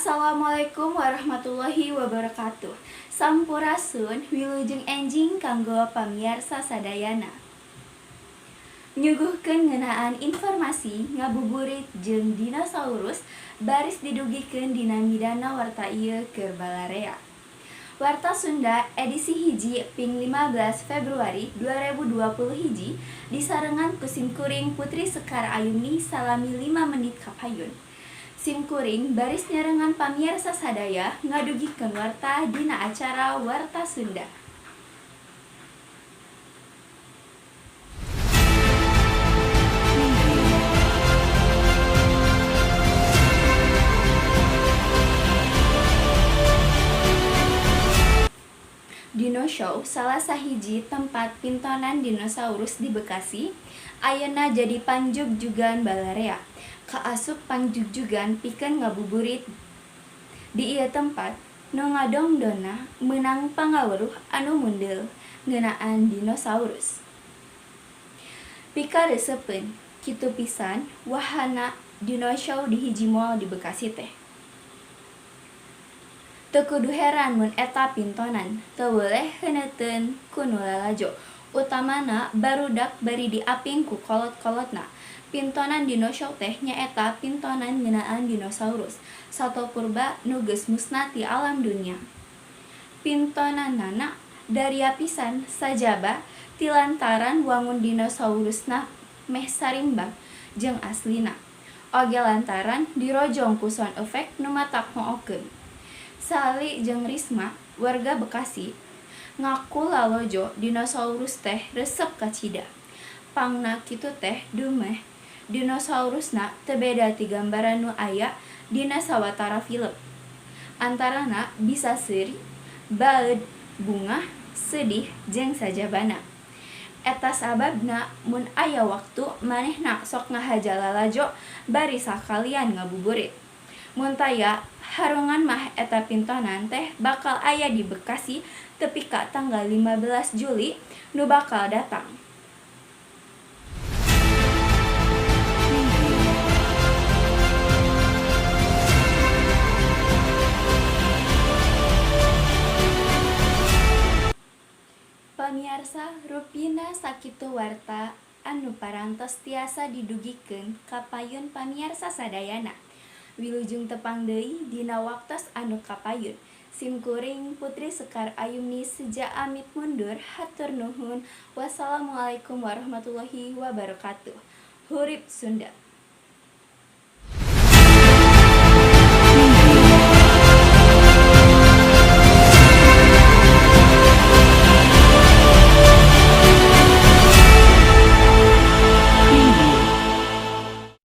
Assalamualaikum warahmatullahi wabarakatuh. Sampurasun, wilujeng enjing kanggo pamiarsa sadayana. Nyuguhkeun ngeunaan informasi ngabuburit jeung dinosaurus baris didugikeun dina midana warta ieu keur balarea. Warta Sunda edisi 1 ping 15 Februari 2021 disarengan ku simkuring Putri Sekar Ayumi salami 5 menit kapayun. Simkuring baris nyarengan pamiarsa sadaya ngadugikeun warta dina acara Warta Sunda. Dino Show salah sahiji tempat pintonan dinosaurus di Bekasi ayeuna jadi pangjugjugan balarea. Kaasup pangjugjugan pikeun ngabuburit di ieu tempat nu ngadongdonna meunang pangaweruh anu mundeul ngeunaan dinosaurus. Pikareusepeun kitu pisan wahana Dino Show di hiji mall di Bekasi teh. Teu kudu heran mun eta pintonan teu weleh heuneuteun ku nu lalajo, utamana barudak bari diaping ku kolot-kolotna. Pintonan Dino Show teh nyaeta pintonan ngeunaan dinosaurus, sato purba nu geus musna ti alam dunya. Pintonanana daria pisan sajaba ti lantaran wangun dinosaurusna meh sarimbang jeung aslina, oge lantaran dirojong ku sound effect nu matak hookeun. Sali jeung Risma, warga Bekasi, ngaku lalojo dinosaurus teh resep kacida. Pangna kitu teh dumeh dinosaurusna teu beda ti gambaran nu aya dina sawatara film. Antarana bisa seuri, baeud, bungah, sedih jeung sajabana. Eta sababna mun aya waktu manehna sok ngahaja lalajo bari sakalian ngabuburit. Mun taya harungan mah eta pintonan teh bakal aya di Bekasi tepi ka tanggal 15 Juli nu bakal datang. Pamiarsa, rupina sakitu warta anu parantos tiasa didugikeun ka payun pamiarsa sadayana. Wilujeng tepang deui dina waktos anu kapayun. Simkuring Putri Sekar Ayumi seja amit mundur, hatur nuhun. Wassalamualaikum warahmatullahi wabarakatuh. Hurip Sunda.